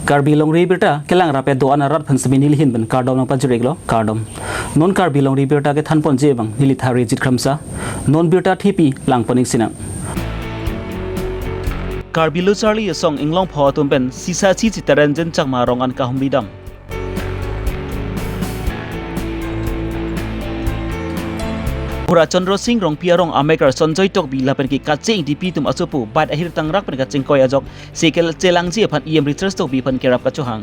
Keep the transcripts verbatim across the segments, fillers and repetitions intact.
Karbi Longri Abirta kelang rapet do-an arat aphan semi nelihin pen kardom nangpajir-iklo, kardom. Non Karbi Longri Abirta kethanponji abang neli Tharijit Kramsa, non birta thepi langpon-ik sinang. Karbi Lo Charli Asong Inglongpho atum pen Sisasi Chittaranjan Chakma arong an kahumri dam. Bura Chandra Sing Rongpi arong amekar Sanjoy Tokbi lapen ke Kaching D P atum asopo bike ahir tangrak pen kachingkoi ajok cycle chelangji aphan E M Richard Tokbi aphan kerap kachohang.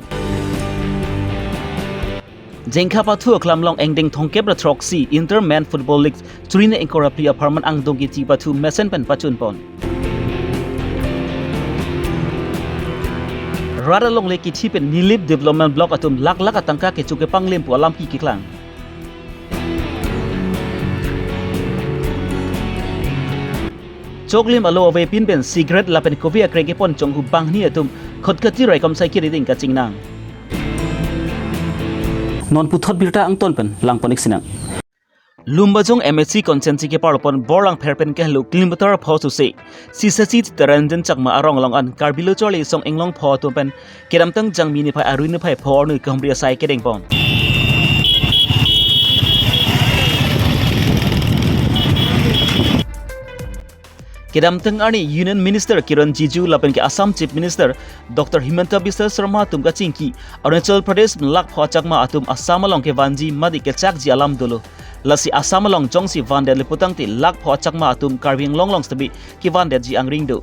Jengkha pathu aklam along angdeng thomkep ra throksi Inter Men Football League churi ingkoi ra phli apharman angdeng kechi pathu mesen pen pachunpon. Rat alongle kithi pen Nilip Development Block atum lakh lakh atangka kecho kepanglim pu alam keklang. Choklim alo avepin pen cigarette lapen kove akreng kepon chonghu banghini atum Khatkhati Raikom Saikiri Ding kachingnang. Non puthot birta angton pen langpon-ik sinang. Lumbajong M A C constituency keparlopon Borlangpher pen kehelo kilometer pho suse Sisasi Chittaranjan Chakma arong along an Karbi Lo Charli Asong Inglongpho atum pen kedamtang Jangmi niphai arni niphai pho arni kahumri asai kedengpon. Kedamtang arni Union Minister Kiren Rijiju lapen ke Assam Chief Minister Doctor Himanta Biswa Sarma atum kachingki Arunachal Pradesh pen lakh pho achakma atum Assam along kevanji mate kechakji alam dolo. Lasi Assam along jongsi vandet le putangte lakh pho achakma atum Karbi Anglong along sitame kevandetji angring do.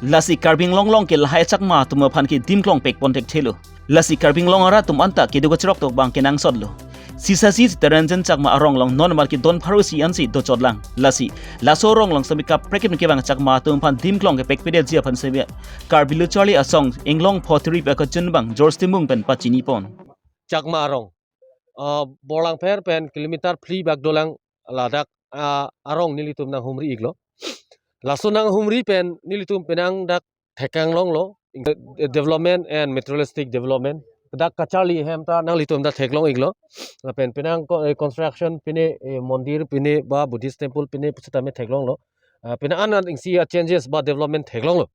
Lasi Karbi Anglong along ke lahai achakma atum aphan ke dimklong pekpon thekthelo. Lasi Karbi Anglong arat atum anta keduk kachrok tok abang kenangsotlo. Sisasi Chittaranjan Chakma arong along non mar ke don pharo isi ansi dochotlang. Lasi laso arong along sitame kaprek kevang achakma atum aphan dimklong kepekpedetji aphan sitame Karbi Lo Charli Asong Inglongpho Trip akachun abang George Timung pen pachinipon. Chakma arong, ah, Borlangpher pen kilometer phli bak dolang ladak, ah, arong nelitum nanghumri-iklo. Laso nanghumri pen nelitum penang dak theklonglo, development and materialistic development. Dak kacharli ahem ta nanglitum ta theklong-iklo. Lapen penang ko-, eh, construction pine, eh, mondir pine ba Buddhist temple pine pusitame theklonglo. Ah, penang an an isi a changes ba development theklonglo.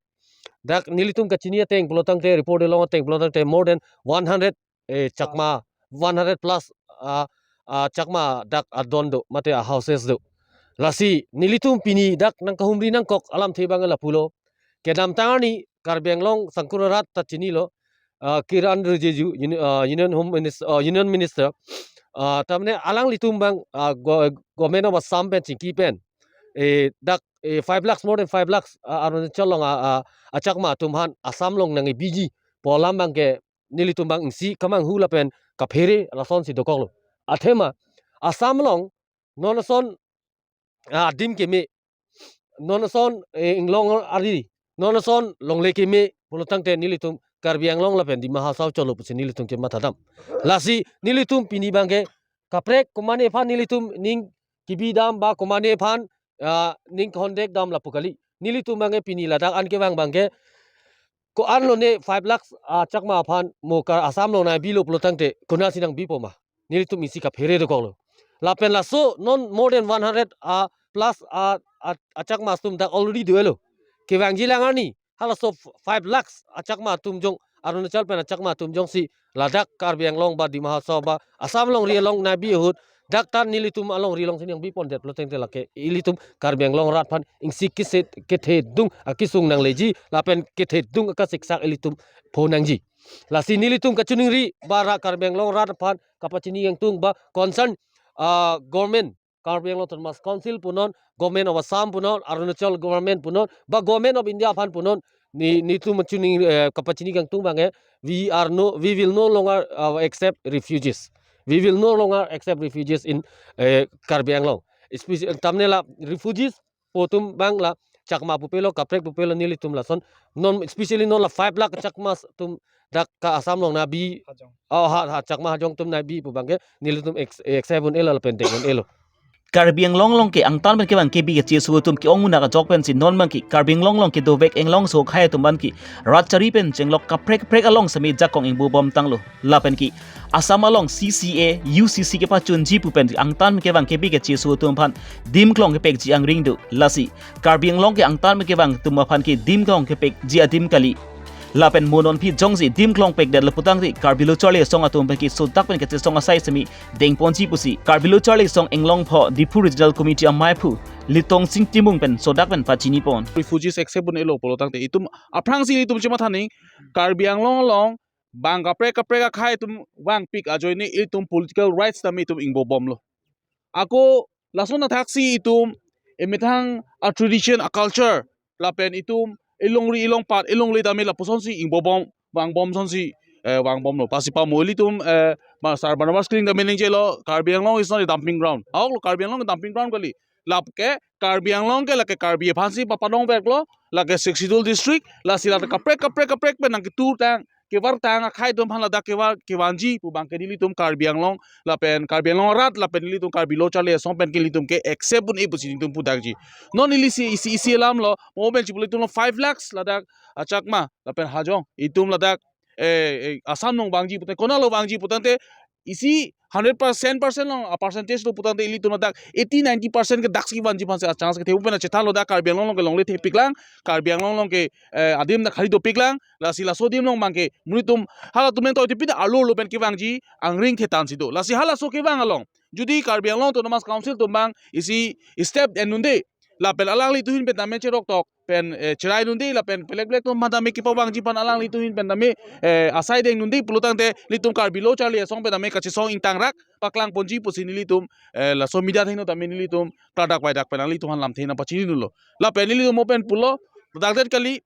Dak nelitum kachini ateng pulotangte, report along ateng pulotangte more than one hundred, eh, Chakma, one hundred plus, ah, ah, Chakma dak adon do mate a houses do. Lasi nelitum pini dak nangkahumri nangkok alamthe abang lapulo. Kedamtang arni Karbi Anglong sangkur arat ta chinilo, ah, Kiren Rijiju, Uni-, ah, Union Home Minis-, ah, Union Minister, ah, tamne alanglitum abang, ah, go-, Government of Assam pen chingki pen, eh, dak, eh, five lakhs, more than five lakhs, ah, Arunachal along, ah, ah, achakma atum aphan Assam along nangbiji pu alam abang ke nelitum abang isi kamanghu lapen kaphere lasonsi dokoklo. Athema Assam along non ason, ah, adim keme, non ason, eh, inglong ari, non ason longle keme pulotangte nelitum Karbi Anglong lapen Dima Hasao cholo pusi nelitum kematha dam. Lasi nelitum pini abang ke kaprek komatne aphan nelitum ning kebi dam ba komatne aphan, ah, ning kehondek dam lapu kali. Nelitum abang ke pini ladak an kevang abang ke ko-an lone five lakhs, ah, achakma aphan mo Kar-, Assam along nangbilo pulotangte konatsi nangbipo ma? Nelitum isi kaphere dokoklo. Lapen laso non more than one hundred, ah, plus, ah, ah, achakma atum dak already do-elo. Kevangjilang arni halaso f-, five lakhs achakma atum jong, Arunachal pen achakma atum jongsi ladak Karbi Anglong ba Dima Hasao ba Assam alongri along nangbi ahut, dak ta nelitum alongri alongsi nangbipondet pulotangte lake ilitum Karbi Anglong arat aphan isi kese kethedung akesung nangleji lapen kethedung akasiksak ilitum pho nangji. Lasi nelitum kachiningri ba ra Karbi Anglong arat aphan kapachini kangtung ba concern, ah, government, Karbi Anglong Autonomous Council punon, Government of Assam punon, Arunachal Government punon, ba Government of India aphan punon, ne, nelitum chining, eh, kapachini kangtung abang ke, we are no, we will no longer, uh, accept refugees. We will no longer accept refugees in, eh, Karbi Anglong. Especially, tamne la refugees pu atum abang la Chakma pupelo, kaprek pupelo, nelitum lason. Non, especially non la five lakh Chakma atum dak ka Assam along nangbi, hajong. Oh, ha, ha, Chakma hajong atum nangbi pu abang ke nelitum ex-, accept un-elo lapen deng un-elo. Karbi Anglong along ke angtan pen kevang kebi keche aso atum ke-ong munak ajok pensi non abang ke Karbi Anglong along kedovek Inglongso akhai atum abang ke rat chari pen chenglok kaprek kaprek along sitame jakong ingbo bom tanglo. Lapen ke Assam along C C A, U C C kepachunji pu pen angtan pen kevang kebi keche aso atum aphan dim kelong kepekji angring do. Lasi Karbi Anglong ke angtan pen kevang atum aphan ke dim kelong kepekji adim kali. Lapen mo non aphi jongsi dim kelong pekdetlo putangte Karbi Lo Charli Asong atum pen ke sodak pen kachesong asai sitame dengponji pusi Karbi Lo Charli Asong Inglongpho Diphu Regional Committee amaiphu Litongsing Timung pen sodak pen pachinipon. Refugees accept un-elo pulo tangte itum aphrangsi ilitum chematha nang, Karbi Anglong along bang kaprek kaprek akhai atum vangpik ajoine itum political rights tame itum ingbo bomlo. Ako lason athaksi itum emethang a-tradition, a-culture, lapen itum elongri elongpat elongle tame lapusonsi ingbo bom, vangbom sonsi, eh, vangbomlo. Pasi pamo ilitum, eh, ma Sar Barnabas Killing tame ningjelo, Karbi Anglong is not a dumping ground. Ahoklo, Karbi Anglong dumping ground kali. Lake Karbi Anglong ke lake Karbi aphansi papadongveklo, lake Sixth Schedule district, lasi lake kaprek kaprek kaprek pen nangketur tang, kevar tang akhai atum aphan ladak kevar kevanji pu abang ke nelitum Karbi Anglong lapen Karbi Anglong arat lapen nelitum Karbi Lo Charli Asong pen ke nelitum ke accept un-e pusi nelitum pudakji. Non ili isi isi alamlo, mo pen chipuli itumlo five lakhs ladak, ah, Chakma lapen Hajong itum ladak, eh, eh, Assam along vangji putang, konatlo vangji putangte isi hundred percent, percent along, ah, percentage lo putangte ilitum ladak eighty ninety percent ke daksi vanji aphansi a-chance kethe pen achethanlo, dak Karbi Anglong along ke longle thepiklang, Karbi Anglong along ke, eh, adim dak khali dopiklang, lasi laso adim along abang ke monit atum halatum neng toi tipin arlo lo pen kevangji angring thetan si do. Lasi halaso kevang along jodi Karbi Anglong Autonomous Council atum abang isi step en-un-e, lapen alanglitum ahin pen tame cheroktok pen, eh, cherai-un-e lapen pelek pelek atum aphan tame kepavangji aphan alanglitum ahin pen tame, eh, asai deng-un-e pulo tangte nelitum Karbi Lo Charli Asong pen tame kachesong ingtangrak paklangponji pusi nelitum, eh, laso media athengno tame nelitum kladak vaidak pen nanglitum aphan lamthe nangpachinidunlo. Lapen nelitum mo pen pulo, dakdet kali,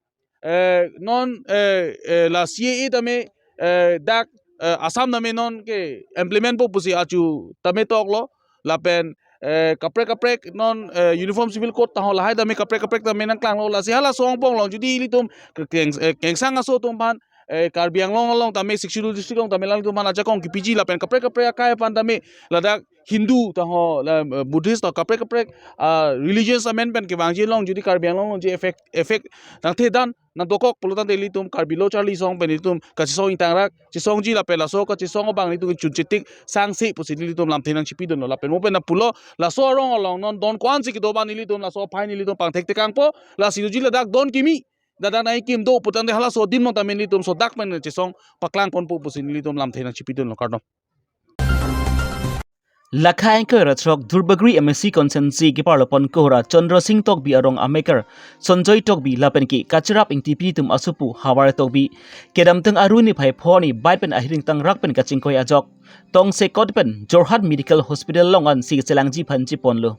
eh, non, eh, eh, la C A A tame, eh, dak, eh, Assam tame non ke-implement po pusi achu tame toklo, lapen, eh, kaprek kaprek non, eh, Uniform Civil Code taho lahai tame kaprek kaprek tame nangklanglo, lasi halaso angbong along jodi ilitum ke-, keng-, eh, kengsang aso atum aphan, eh, Karbi Anglong along tame Sixth Schedule district along tame alanglitum aphan ajakong kepiji lapen kaprek kaprek akhai aphan tame ladak Hindu taho la, eh, Buddhist taho kaprek kaprek, ah, religions amen pen kevangji along jodi Karbi Anglong along je effect, effect nangthedan nangdokok pulo tangte ilitum Karbi Lo Charli Asong pen ilitum kachesong ingtangrak chesongji lapen laso kachesong abang nelitum chunchetik sangse pusi nelitum lamthe nangchipidunlo. Lapen mo pen nangpulo, laso arong along non don ko-ansi kedo abang nelitum laso aphai nelitum pangthek tekangpo, lasi doji ladak don kimi, ladak nangkim do putangte halaso adim along tame nelitum sodak pen chesong paklangponpo pusi nelitum lamthe nangchipidunlo, kardom. Lakha ingkoi ra throk Duarbagori M A C constituency keparlopon Kohora Chandra Sing Tokbi arong amekar Sanjoy Tokbi lapen ke Kachirap Ingtipi atum asopo Havar Tokbi kedamtang Aru niphai pho arni bike pen ahir ingtangrak pen kachingkoi ajok tongsekot pen Jorhat Medical Hospital along ansi kechelangji aphan cheponlo.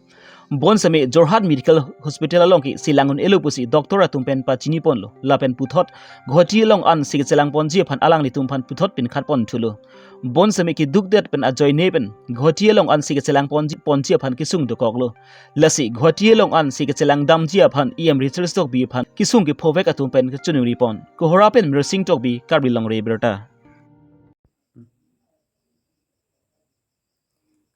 Bonsitame Jorhat Medical Hospital along ke chelang-un-elo pusi doctor atum pen pachiniponlo. Lapen puthot Guwahati along ansi kechelangponji aphan alanglitum aphan puthot pinkhatponthulo. Bonsitame kedukdet pen ajoine pen Guwahati along ansi kechelangponji, ponji aphan kesung dokoklo. Lasi Guwahati along ansi kechelangdamji aphan E M Richard Tokbi aphan kesung kephovek atum pen kachiningri pon. Kohora pen Mirsing Tokbi, Karbi Longri Abirta.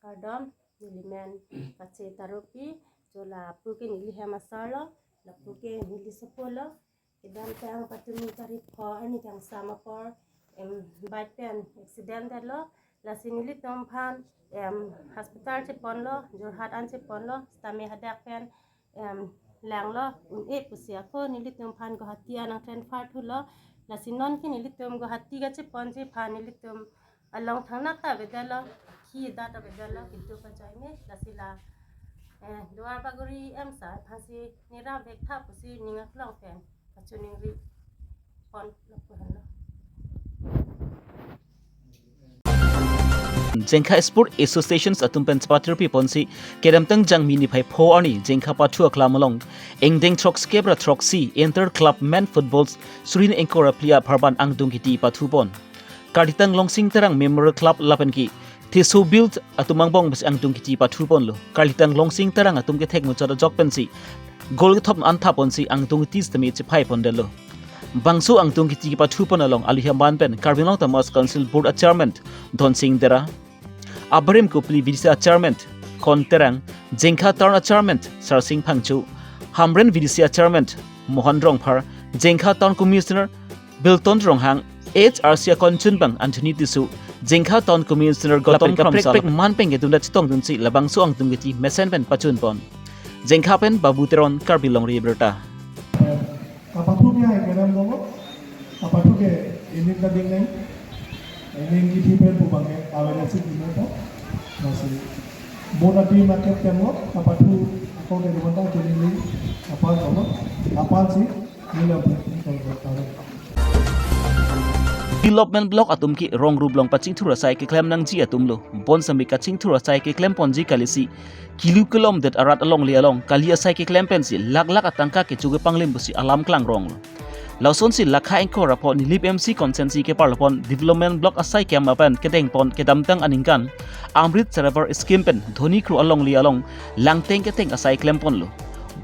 Kardom, neli men Kache Taropi, jo lapu ke neli hem asarlo, lapu ke neli sopolo. Kedamtang patumi tarik pho arni kangsam apor, em, bike pen accident detlo, lasi nelitum aphan, em, hospital cheponlo, Jorhat an cheponlo, sitame hadak pen, em, langlo, un-e pusi ako nelitum aphan Guwahati an nang transfer thulo, lasi non ke nelitum Guwahati kacheponji aphan nelitum along thangnak ta avedetlo, khi da ta avedetlo, kintu pajoine, lasi la, eh, Duarbagori M C aphansi nirap vektha pusi ning aklong pen kachiningri ponlo pu henlo. Jengkha Sport Associations atum pen chepatirpiponsi kedamtang Jangmi niphai pho arni Jengkha Pathu Aklam along ingdeng throkskep ra throksi Inter Club Men Football surin ingkoi ra phli apharman angdung kiti pathupon. Kartitang Longsing Terang Memorial Club lapen ke Theso Build atum angbong pensi angdung kiti pathuponlo. Kartitang Longsing Terang atum kethek muchot ajok pensi goal kethom anthaponsi angdung kiti sitame chephaipondetlo. Bangso angdung kiti pathupon along aluhi aman pen Karbi Anglong Autonomous Council Board a Chairman Dhonsing Dera, abarim kopili V D C a Chairman Kon Terang, Jengkha Town a Chairman Sarsing Phangcho, Hamren V D C a Chairman Mohan Rongphar, Jengkha Town Commissioner Bilton Ronghang, H R C a Konchunbang Anthony Tisso, Jengkha Town Commissioner Gautam Kramsa, man pen kedun chetongdunsi labangso angdung kiti mesen pen pachunpon. Jengkha pen Babu Teron, Karbi Longri Abirta. Kapathu ke hai kedam dong, kapathu ke ening ta ding neng, ening kithi pen pu bang ke awareness di neng po, masih bona di market tem lo, kapathu ako ke di mata ke ening apa dong, apa si, nila pu. Development block atum ke rong rup long pachingthur asai keklem nangji atum lo, bonsitame kachingthur asai keklem ponji kalisi, kilu kelom det arat alongle along kali asai keklem pensi lakh lakh atangka kecho kepanglim pusi alam klangrong lo. Lasonsi lakha ingkoi ra pho Nilip M C constituency keparlopon development block asai kema pen kedengpon kedamtang aningkan Amrit Sarovar scheme pen Dhoni Kro alongle along langteng keteng asai klempon lo.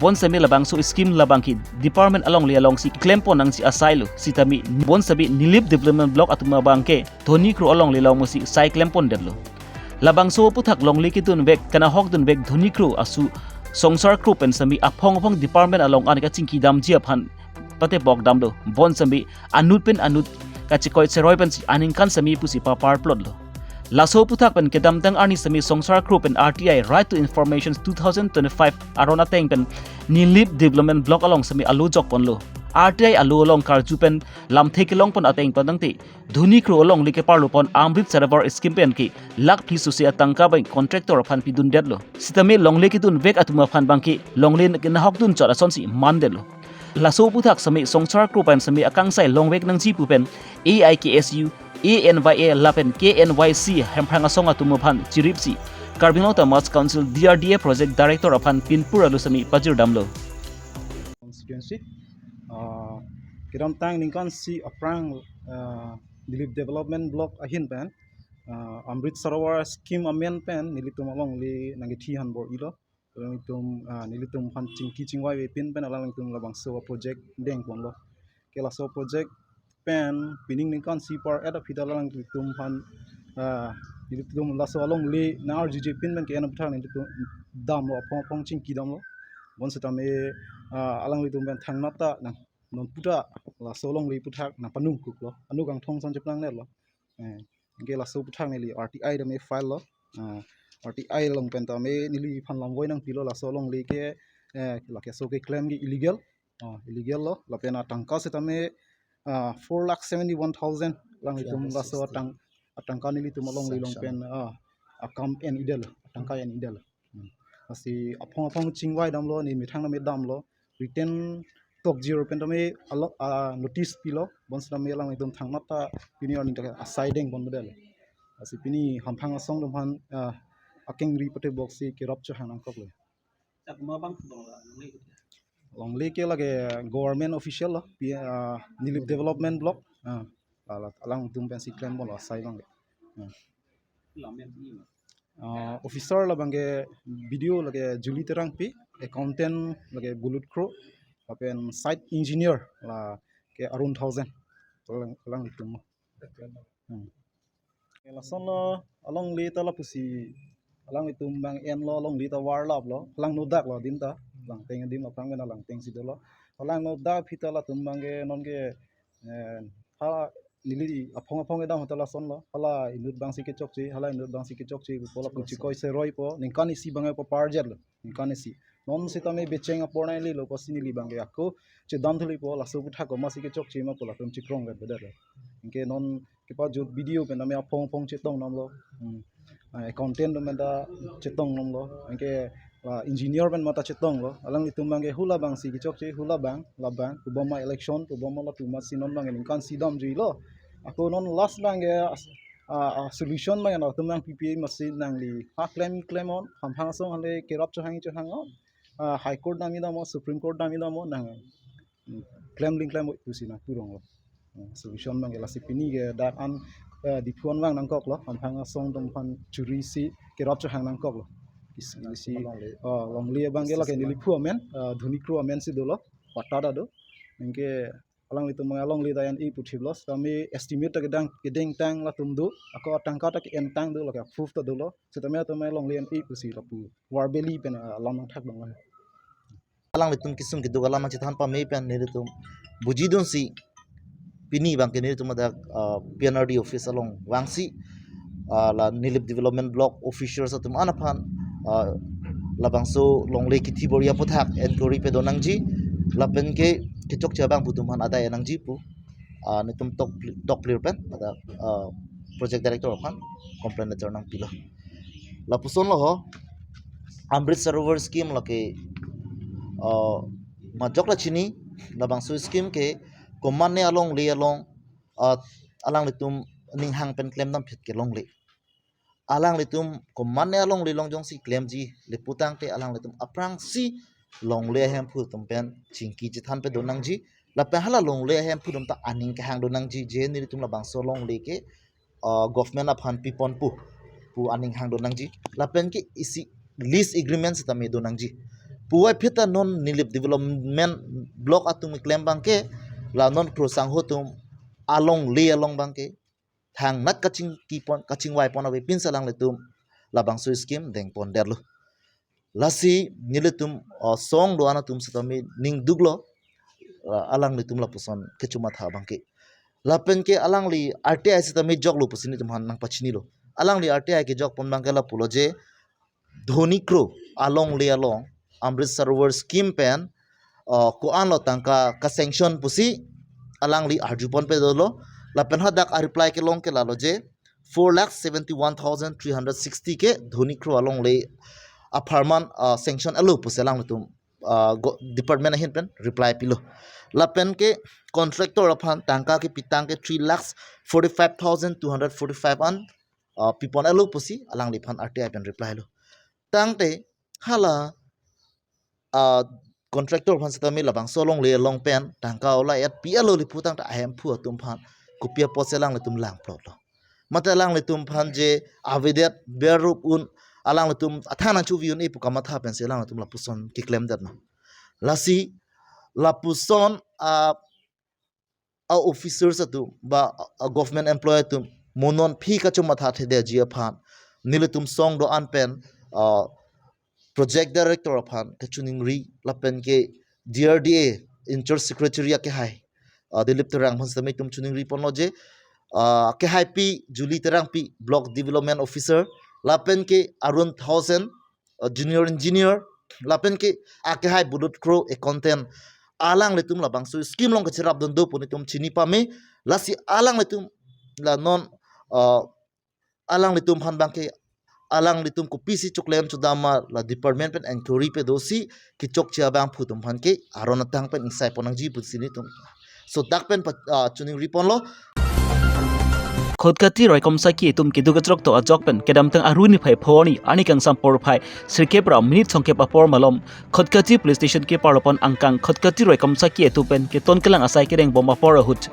Bonsitame labangso scheme labang ke department alongle alongsi klempon nangji asai lo. Sitame bonsitame Nilip development block atum abang ke Dhoni Kro alongle along musi sai klempon detlo. Labangso aputhak longle kedun vek, kanahok dun vek Dhoni Kro asu Songsar Kro pen sitame aphong aphong department along an kachingki damji aphan patebok damlo. Bonsitame anut pen anut kachekoi cheroi pensi aningkan sitame pusi papar plot lo. Laso aputhak pen kedamtang arni sitame Songsar Kro pen R T I, Right to Information two thousand twenty-five aron ateng pen Nilip development block along sitame alo jokponlo. R T I alo along karju pen lamthe kelongpon ateng pen tangte Dhoni Kro alongle keparlopon Amrit Sarovar scheme pen ke lakh phli sose atangka bang contractor aphan pidun detlo. Sitame longle kedun vek atum aphan bang ke longle kenahok dun chot asonsi man detlo. Laso aputhak sitame Songsar Kro pen sitame akangsai longvek nangji pu pen A I K S U, A N Y A lapen K N Y C hemprang asong atum aphan chiripsi Karbi Anglong Autonomous Council D R D A Project Director aphan pinpur alo sitame pajir damlo. Constituency, ah, kedamtang ningkan isi aphrang, ah, Nilip Development Block ahin pen, ah, Amrit Sarovar scheme amen pen nelitum alongle nangkethi han bor-ilo. Alangtum, ah, nelitum aphan chingki chingvai vepin pen alangtum labangso project dengponlo. Ke laso project pen pining ningkan isi par-et aphi ta alangtum aphan, ah, nelitum laso alongle nang-arjuje pin pen ke-en aputhak nelitum damlo, aphong aphong chingki damlo. Bonsitame, ah, alanglitum pen thangnat ta nang non puta laso alongle aputhak nang panung kuklo. Anu kangthong san cheplang netlo. Eh, anke laso aputhak neli R T I tame file lo. Ah, R T I along pen tame neliphan lamvoi nangpilo, laso alongle ke, eh, lake so keklem ke illegal. Ah, illegal lo. Lapen atangka sitame, ah, four lakh seventy-one thousand alanglitum laso atang, atangka nelitum alongle along pen, ah, akam en-edetlo, atangka en-edetlo. Hmm. Lasi aphong aphong chingvai damlo, ne methang tame damlo. Written tokjir pen tame alo, ah, notice pilo, bonsitame alanglitum thangnat ta pini arni ta asai dengpon bedetlo. Lasi pini hamphang asong atum aphan, ah, akengri patebok si kerap chehang nangkoklo. Dak ma bang bang la, nang ikut ya. Longle ke lake government official lo, P-, ah, Nilip Development Block. Ah, la, la, alangtum pensi klemponlo asai bang ke. Ah. Lamen ini, Mas. Ah, officer labang ke B D O lake Julie Terangpi, accountant lake Bulut Kro, lapen site engineer lake Arun Thousand. Alang, alanglitum. Hmm. Lason lo alongle ta lapusi alanglitum bang enlo, alongle ta varlaplo, langno daklo adim ta, langteng adim aphrang pen langteng si dolo. Langno dak aphi ta latum bang ke non ke, eh, ha neli aphong aphong kedam ta lasonlo. Hala inut bang si kechokche, hala inut bang si kechokche, pu lapu chekoi cheroipo, ningkan isi bang paparjetlo. Ningkan isi. Non sitame becheng apor nai lilo pusi neli bang ke ako chedam thulipo, laso aputhak komatsi kechokche ma pu latum chekrong vet bedetlo. Anke non kepajut B D O pen tame aphong aphong chetong damlo. Hmm. Ah, accountant pen ta chetong damlo. Anke, ah, engineer pen ma ta chetonglo. Alanglitum bang ke hula bang si kechokche, hula bang, labang, kuboma election, kuboma latum amatsi non bang ke ningkan isi damjuilo. Ako non last bang ke as-, ah, ah, solution bang ke nangtum nangpipi amatsi nangli ha klem klemnon, hamphang asong hale kerap chehang chehangnon. Ah, High Court damji damnon, Supreme Court damji damnon, nang, mm, klem ling klem pusi nangpuronglo. Mm, solution bang ke lasi pini ke dak an, eh, Diphu an vang nangkoklo, hamphang asong atum aphan churisi kerap chehang nangkoklo. Isi, isi, ah, longle bang ke lake neliphu amen, ah, Dhoni Kro amen si dolo, patta ta do. Anke alanglitum alongle ta en-e pu thiplo, setame estimate ta kedang kedengtang latum do, ako tangka ta ke-entang do, lake proof ta dolo, setame atum alongle en-e pusi lapu verbally pen alam nangthak dong. Alanglitum kesung keduk alam chethan pame pen nelitum bujidunsi pini abangke nelitum adak, ah, P N R D office along vangsi, ah, la Nilip Development Block officials atum an aphan, ah, labangso longle kithi bor-i aphuthak enquiry pado nangji, lapen ke kechokche abangphu atum aphan adai nangji pu, ah, nelitum tok, tok clear pen adak, ah, project director aphan complaint letter nangpilo. Lapuson lo ho, Amrit Sarovar scheme lake, ah, majok la chini, labangso scheme ke komatne alongle along, ah, alanglitum ninghang pen klemdam phit ke longle. Alanglitum komatne alongle along jongsi klemji le putangte alanglitum aphrangsi longle ahemphu atum pen chingki chethan pado nangji. Lapen hala longle ahemphu atum ta aning kehang do nangji, je nelitum labangso longle ke, ah, government aphan pipon pu, pu aning hang do nangji. Lapen ke isi lease agreement setame do nangji. Puvoiphit ta non Nilip Development Block atum keklem abangke, la non Kro Sangho atum alongle along abangke thangnat kachingki pon, kachingvai pon avepinsi alanglitum labangso scheme dengpon detlo. Lasi nelitum, ah, song do-an atum setame ningduklo, ah, alanglitum lapuson kechomatha abangke. Lapen ke alangli R T I setame joklo pusi nelitum aphan nangpachinilo. Alangli R T I kejok pon abangke lapulo je Dhoni Kro alongle along Amrit Sarovar scheme pen, ah, ko-anlo tangka ka-sanction pusi alangli arju pon pe dolo. Lapen hadak a-reply kelong ke lalo je four lakh seventy-one thousand three hundred sixty ke Dhoni Kro alongle apharman, ah, sanction alo pusi alanglitum, ah, go-, department ahin pen reply pilo. Lapen ke contractor aphan tangka kepitang ke three lakhs forty-five thousand two hundred forty-five an, ah, pipon alo pusi alangliphan R T I pen reply lo. Tangte hala, ah, contractor aphan setame labangso longle along pen tangka ola et pi alo le putangte ahemphu atum aphan kopi apotsi alanglitum langplotlo? Mate alanglitum aphan je avedet berup un, alanglitum athan nangchuvi un-e pu kamatha pensi alanglitum lapuson keklem detma? Lasi lapuson, ah, a-officers atum ba a-government employee atum mo non aphi kachomatha thedetji aphan nelitum song do-an pen, ah, project director aphan kachiningri lapen ke D R D A in-charge secretary akehai, ah, Dilip Terang aphan setame itum chiningri ponlo je, ah, akehaipi Julie Terangpi block development officer lapen ke Arun Thaosen, ah, junior engineer, lapen ke akehai Bulut Kro accountant, alanglitum labangso scheme along kacherap dun do pu nelitum chini pame. Lasi alanglitum la non, ah, alanglitum aphan abangke alanglitum kopisi choklem chodam ma la department pen enquiry pedosi kechokche abangphu atum aphan ke aron atang pen ingsai pon nangji pusi nelitum so dak pen pa, ah, chiningri ponlo. Khatkhati Raikom Saki atum keduk kachrok to ajok pen kedamtang Aru niphai pho arni, arni kangsam porphai sirkep ra minute songkep apor malom Khatkhati Police Station keparlo pen angkang Khatkhati Raikom Saki atum pen keton kelang asai kedeng bom apor ahut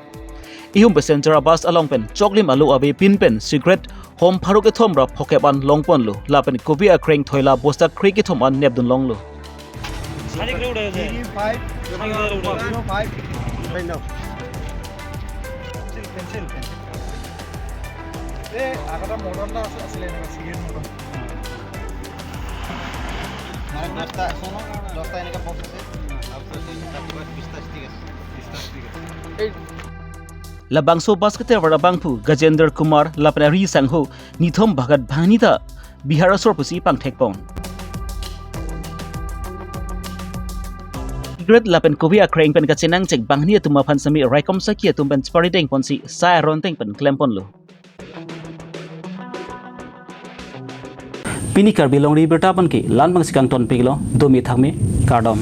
ihum passenger a-bus along pen choklim alo avepin pen cigarette hom pharo kethom ra phokep an long ponlo lapen kopi akreng thoila bosta kre kethom an nep dun longlo. Three five zero five. Pencil, pencil, pencil. এ, আগতে মদন দা আছে, আছিলে এনেকুৱা চিগাৰেট মদন। মানে দহটা, দহটা এনেকুৱা বক্স আছে। তাৰপিছত এই তাত কিবা বিশটা ষ্টিক আছে। বিশটা ষ্টিক আছে। Labangso bus keter abangphu Gajendra Kumar lapen ari sangho nithom bhagat bhangni ta Bihar asor pusi pangthek pon. Cigarette lapen kopi akreng pen kachenang chek bangni atum aphan sami Raikom Saki atum pen chepari deng ponsi sai aron ateng pen klem ponlo. Pini Karbi Longri Abirta pen ke la-an abangsi kangton piklo, domi thakmi, kardom.